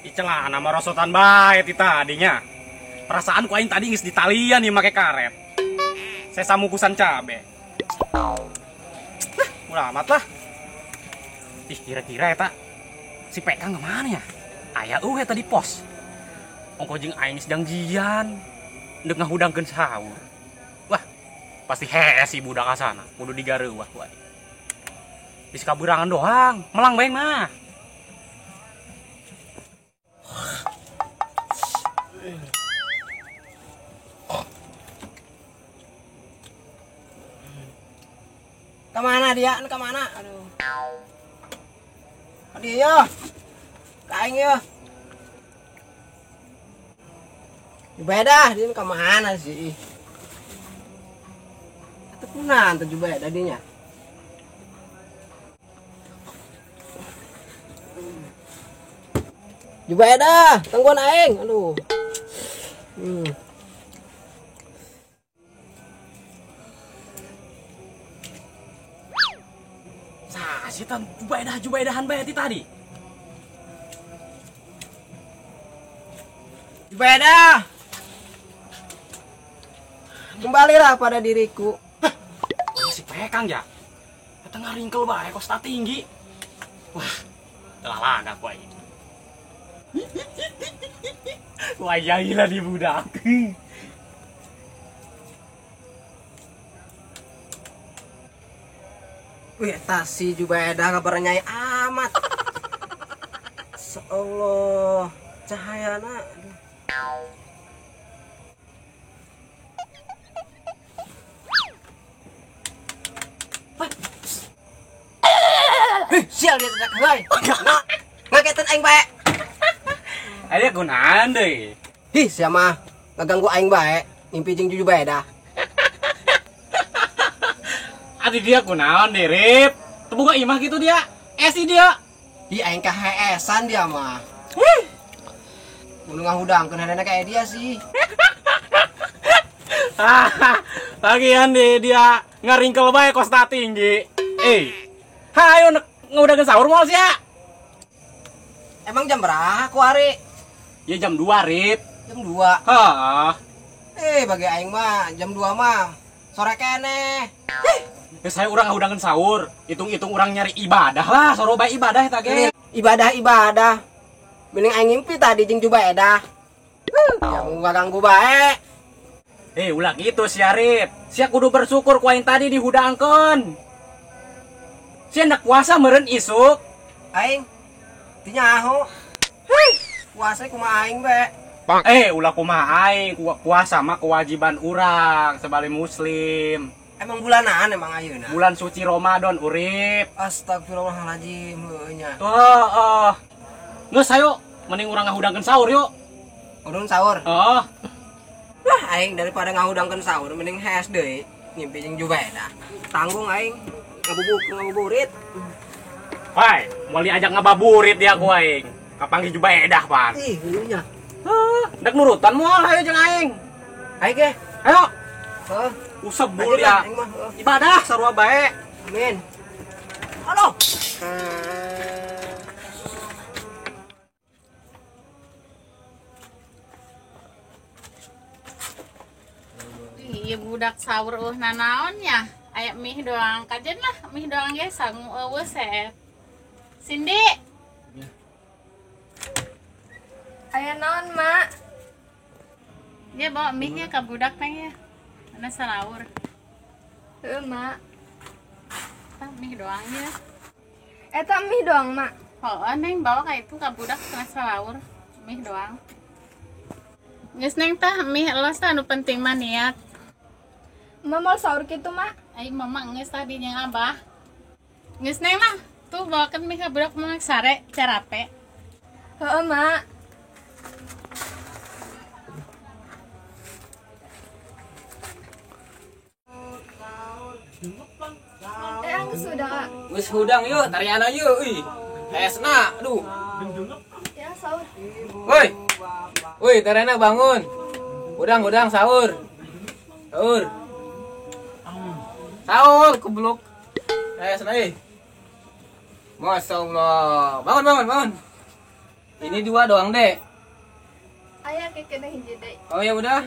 Di celana marosotan bae ti tadinya. Perasaan ku aing tadi geus ditalian nih make karet. Saya samukusan cabe. Lah, murah amat lah. Ih, kira-kira eta si PK kemana ya? Aya eueuh eta di pos. Ongko jeung aing geus janjian ndek ngahudangkeun sahur. Wah, pasti hees si budak ka sana, kudu digareuwah ku aing. Geus kaburangan doang, melang bae mah. Kemana dia? Kemana? Aduh. Aduh yo. Kaing yo. Jubaedah, dia kemana sih? Atau kunan tuh Jubaedah dinya. Jubaedah, tungguan aing. Aduh. Sasitan Jubaedah Jubaedahan bae ti tadi. Jubaedah. Kembalilah pada diriku. Hah, si Pekang ya. Eta ngaringkel bae kos tak tinggi. Wah, telah laga ku aing. Wah, ya gila di budak. Wih, eta si Jubaedah kabar nyai amat. Seallah, cahayana. Aduh. Sial dia tidak heuy. Ngagetan aing bae. Aya kunaon deui? Hih, sia mah ngaganggu aing bae, ngimpi jeung Jubaedah. Adi dia kunaon deui, Rip? Teu boga imah gitu dia. Si dia. Ih, aing kaheesan dia mah. Mun ngahudangkeun hadana kayak dia sih. Lagian deh dia ngaringkel bae kos tinggi. Hayo ngudangkeun sahur moal sia. Emang jam berapa ku hari? Ya jam 2, Rip. Jam 2. Heeh. Bagi aing mah jam 2 mah sore keneh. Ya saya urang ngahudangkeun sahur, hitung-hitung urang nyari ibadah lah, soro bae ibadah eta ge. Ibadah-ibadah. Mending aing ngimpi tadi jeung Jubaedah. Ya mau ngaganggu bae. Ulah gitu sia, Rip. Sia kudu bersyukur ku aing tadi dihudangkeun. Sia ndak puasa meureun isuk. Aing teu nyaho. Puasa kumaha aing bae. Ulah kumaha aing, puasa mah kewajiban urang sebagai muslim. Emang bulanan emang ayeuna? Bulan suci Ramadan, Urip. Astagfirullahaladzim, heueuh nya. Heeh. Geus hayo, mending urang ngahudangkeun sahur yuk. Urang sahur? Heeh. Lah aing daripada ngahudangkeun sahur mending hees deui ngimpi jeung Jubaedah. Tanggung aing ngabuburit. Hai, moal diajak ngababurit dia ku aing. Kapanggih Jubaedah pan. Ih, heueuh nya. Heuh, ndek nurutan moal hayo jeung aing. Aing ge. Ayo. Heeh. Usebul ya. Ibadah sarua bae. Amin. Halo. Iya budak sahur eueuh nanaon nya. Aya mie doang kajen lah, mie doang ge sangu eueuh seet. Cindy. Aya naon, Mak? Ya bawa mie-nya ka budak teh ya. Mana salaur. Heeh, Mak. Tah mie doang ya. Eta mie doang, Mak. Heeh, Neng bawa ka itu ka budak kena salaur. Mie doang. Geus Neng tah mie elos tah anu penting mah niat. Mama mau sahur kitu, Mak? Ai mama geus tadi jeung Abah. Geus Neng lah, tuh bawakeun mie ka budak mah sare carape. Heeh, Mak. Geus hudang, ah. Geus hudang yeuh, tariana yeuh euy. Hesna, aduh. Ya, sahur. Woi. Woi, tarena bangun. Hudang-hudang sahur. Sahur. Sahur goblok. Hesna euy. Masyaallah. Bangun, bangun, bangun. Ini 2 doang, Dek. Aya kekena hiji deui. Oh ya udah.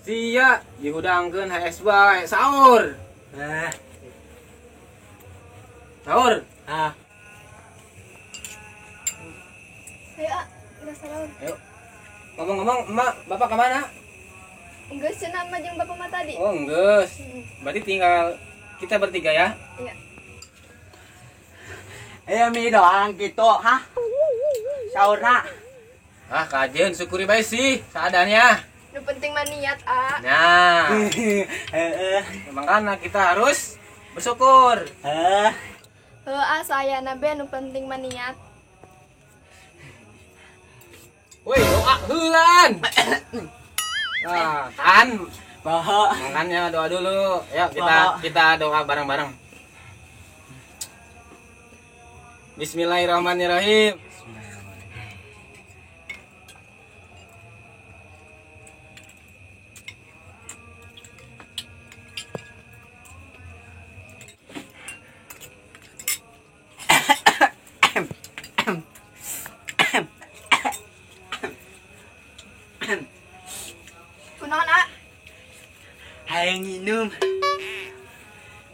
Sia dihudangkeun HS bae sahur. Nah. Sahur. Ah. Ayo, udah sahur. Ayo. Ngomong-ngomong, Emak, Bapak kemana? Enggeus cenah mah jeung Bapak mah tadi. Oh, enggeus. Berarti tinggal kita bertiga ya? Iya. Ayo mi doang gitu, hah? Sahurna. Ah, kajen syukuri bae sih seadanya. Nu penting mah niat, ah. Nah. Heeh. Makanya kita harus bersyukur. Heeh. Heuh, ah sayana be nu penting mah niat. Woi, doa heulan. Nah, kan. Baha. Makanya doa dulu. Ayo kita doa bareng-bareng. Bismillahirrahmanirrahim. Kunaon, ah? Hayang minum.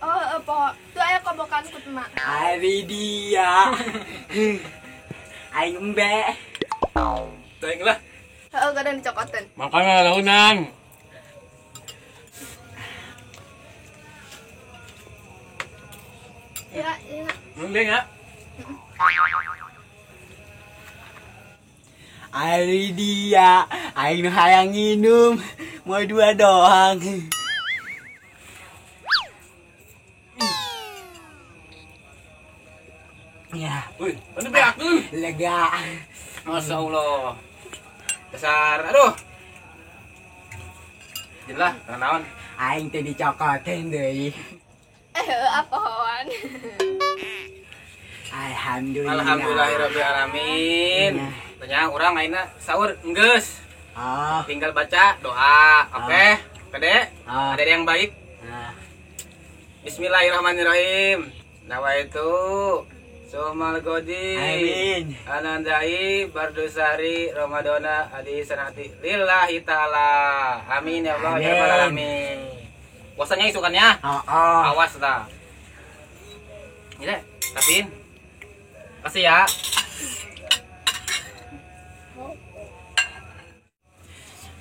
Oh, poho. Tuh aya kobokan ku emak. Ari dia. Aing embe. Teuing lah. Heeh, kadang dicokoteun. Makanya launan. Ya, ya. Mending ya. Ari dia, aing nu hayang nginum, mau 2 doang. Ya. Wih, ini beak tuh. Lega. Masya Allah. Besar, aduh. Jelah, naon. Aing teh dicokotin deui. Apaan? Alhamdulillah. Alhamdulillahirabbil alamin. Tanya orang ayeuna sahur enggeus. Oh. Tinggal baca doa. Oke. Gede. Oh. Ada yang baik. Bismillahirrahmanirrahim. Nawaitu Somal Godi. Amin. Anandai Bardosari Ramadana adi sanati lillahi ta'ala. Amin ya Allah ya rabbal alamin. Puasanya isukannya. Oh. Awas dah. Ini deh, kasihin. Kasih ya.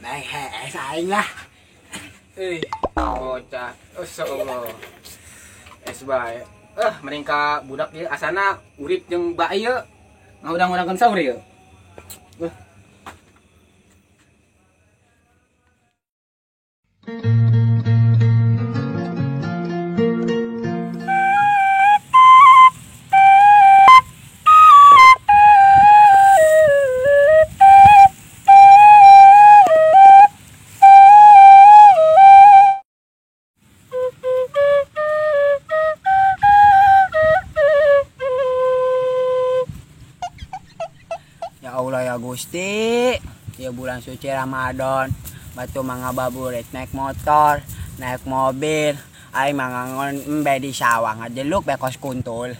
Baik, aing lah. Bocah. Allah. Es bae. Mending ka budak ieu asana urip jeung bae ieu. Ngahudang-hudangkeun sahur ieu. Ya Allah ya Gusti, ya bulan suci Ramadan, batu mangabuburit naik motor, naik mobil, aing mangangon embe di sawah ngadeluk bekos kuntul.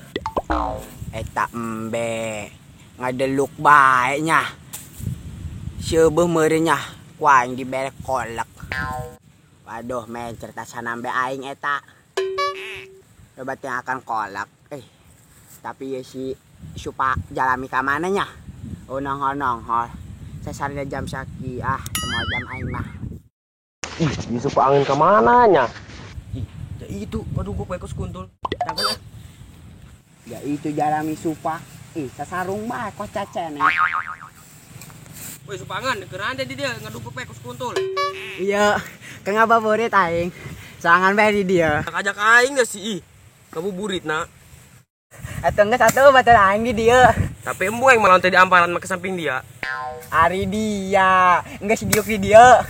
Eta embe ngadeluk bae nya. Seubeuh meureun nya, ku aing dibere kolek. Waduh, men cerita sanambe aing eta. Loba teh akan kolek. Tapi ya si Supa jalami ka mana nya? Oh nongol-nongol. Sesarnya jam saki, ah semua jam aing mah. Ih, Yusuf angin ke mana nya? Ih, ya itu, waduh gua pekos kuntul. Tangan ah. Ya itu jalami Supa. Ih, sasarung bae kok cacene. Woi, Supangan, keuran di dia ngadup pekos kuntul. Iya, kenapa burit aing? Soangan bae di dia. Ajak aing geus sih, ih. Ngabuburit nak. Atuh geus atuh batur aing di dia. Tapi embu yang malah teh di amparan mah ke samping dia. Ari dia, enggak si diuk di dia.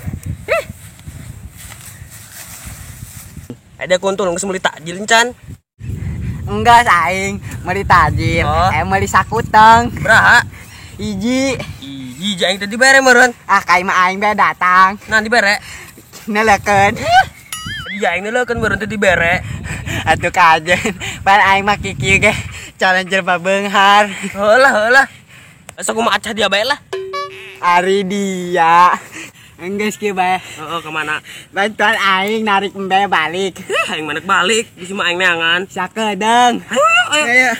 Ada kuntul geus meuli takjil encan. Enggak aing meuli takjil, oh. Meuli sakuteng. Beraha? Hiji. Hiji aing teh dibere meureun. Ah kai mah aing bae datang. Nah dibere. Neleukeun. Iya aing neleukeun meureun teh dibere. Atuh kajen, pan aing mah kikieu ge. Challenger babeunghar. Heulah heulah. Asa kumaha acah dia bae lah. Ari dia. Enggeus kieu bae. Heeh, ka mana? Bantuan aing narik embe balik. Aing manek balik, bisi mah aing neangan. Sakedeung. Ayo, ayo.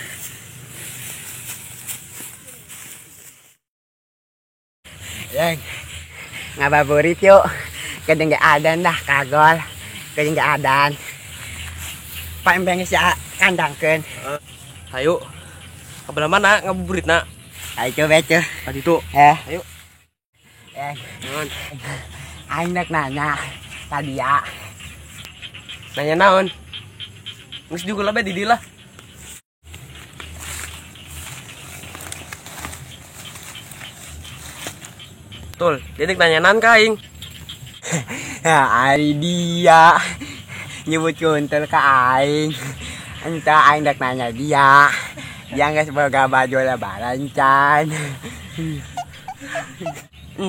Yang ngabuburit yuk. Kedeng ge adan dah kagol. Kedeng ge adan. Pak embe geus kandangkeun. Ayo. Ka belah mana ngabuburitna? Ayo coba tuh. Tadi tuh. Ayo. Naon? Aing nek nanya tadi ya. Nanya naon? Geus juga lah bae di dieu lah. Tul, dia nek nanya naon ka aing? Ya, ari dia nyebut kuntul ka aing. Entah aing nek nanya dia. Dia geus boga baju lebaran can.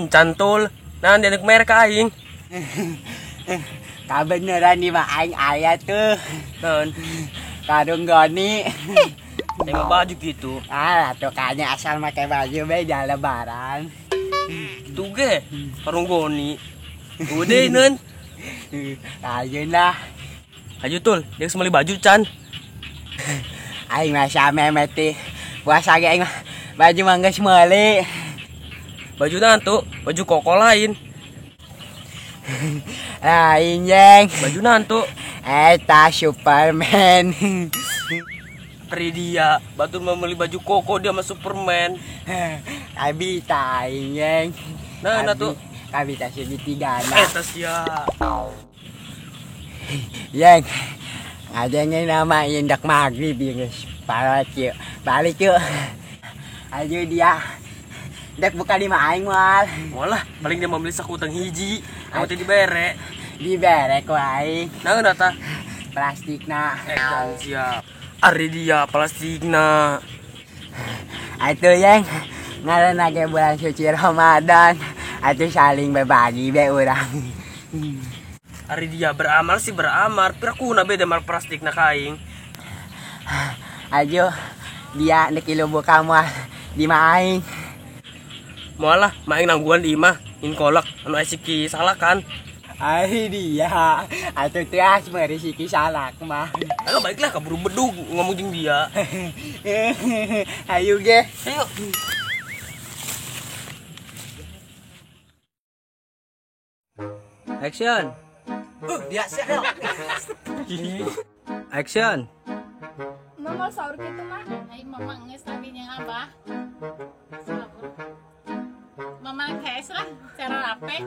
Cantul. Nah, dia nek mere ka aing. Kabeneran nih mah aing aya tuh. Naon? Karung goni. Tengok baju gitu. Ah, tuh kayaknya asal pakai baju be di lebaran. Gitu ge, karung goni. Udah nun. Ayo lah. Ayo tul, dia geus meuli baju can. Aing mah same meti. Puasa ge aing mah baju mah geus meuli. Baju nantu, baju koko lain. Lain jeng. Baju nantu. Eta Superman. Pri dia, batur mau beli baju koko dia sama Superman. Kabita aing jeng. Nah, nah tuh. Kabita segitiga nah. Eta sia. Jeng. Ngajengin nama indak maghrib ya guys. Balik yuk. Balik yuk. Ayo dia. Dek buka di mah aing moal. Moal lah, paling dia mau beli sakutang hiji. Kamu teh dibere. Dibere ku aing. Naon eta? Plastikna. Dan sia. Ari dia plastikna. Atuh yang ngaranna ge bulan suci Ramadan. Atuh saling berbagi be urang. Ari dia beramal sih beramal, pirakuna beda mal plastikna ka aing. Ayo dia nek ilu buka moal di mah aing. Moal lah, maing nangguan di imah, in kolak, anu aya siki salah kan. Ari dia, atuh teas meuri siki salak mah. Ayo baiklah kaburu bedug ngomong jeung dia. Ayo ge. Ayo. Action. Biasa. Action. Mama sahur kitu mah. Ai mama geus tadi jeung abah. Sahur. Mama kees lah, cara rape.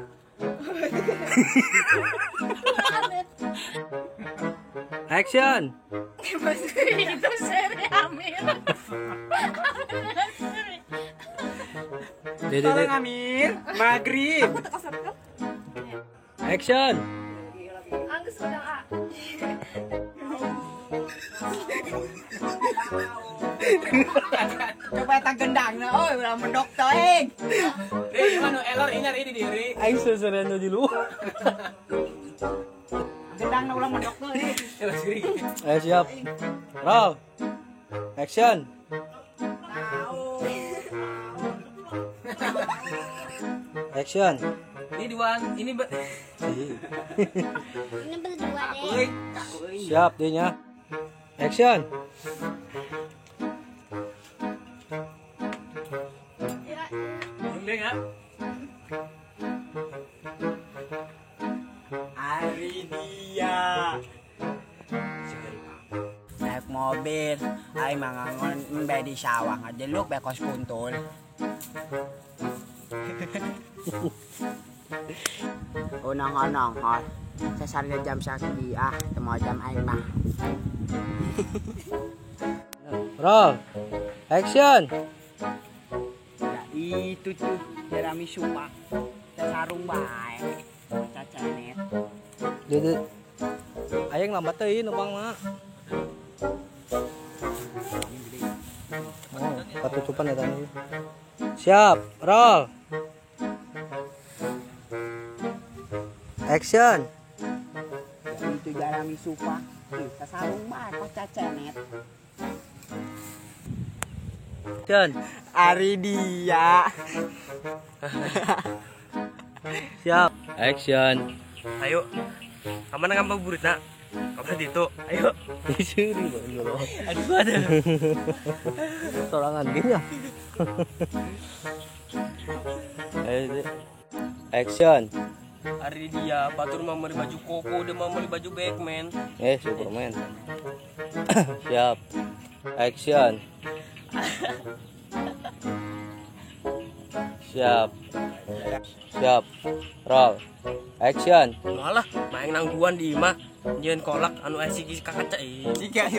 Action. Itu seri Amir. Tolong Amir, maghrib. Action. Anggus udang A. Coba tak gendang na, oi, ulah mendok toing. Deh, manu elor inyar ini diri. Aing seserean di luar. Gendang na ulah mendok teuing. Ayo siap. Roll. Action. Action. Ini dua, ini ini berdua deh. Siap deh nya. Action. Ari dia naik mobil, aing mah ngangon embe di sawah ngajeluk be kos kuntul. Oh nongol-nongol, sesarnya jam sakieu ah, teu mau jam aing mah. Roll. Action. Ya itu tuh jerami supa, sarung bae, cacanet. Jadi aing lambat teuing numpang mah. Oh, patutupan ya tadi. Siap, roll. Action. Ya itu jerami supa, sarung bae kok cacanet. Action. Ari dia. Siap. Action. Ayo. Kamana ngabuburitna? Kamana ditu. Ayo. Suri Aduh ada. Sorangan gini ya. Action. Ari dia batur mah meuli baju koko, dia mah meuli baju Batman. Superman. Siap. Action. Siap. Siap. Roll. Action. Malah maeng nangguan di imah nyieun kolak anu aya sigi ka kaca. Jika.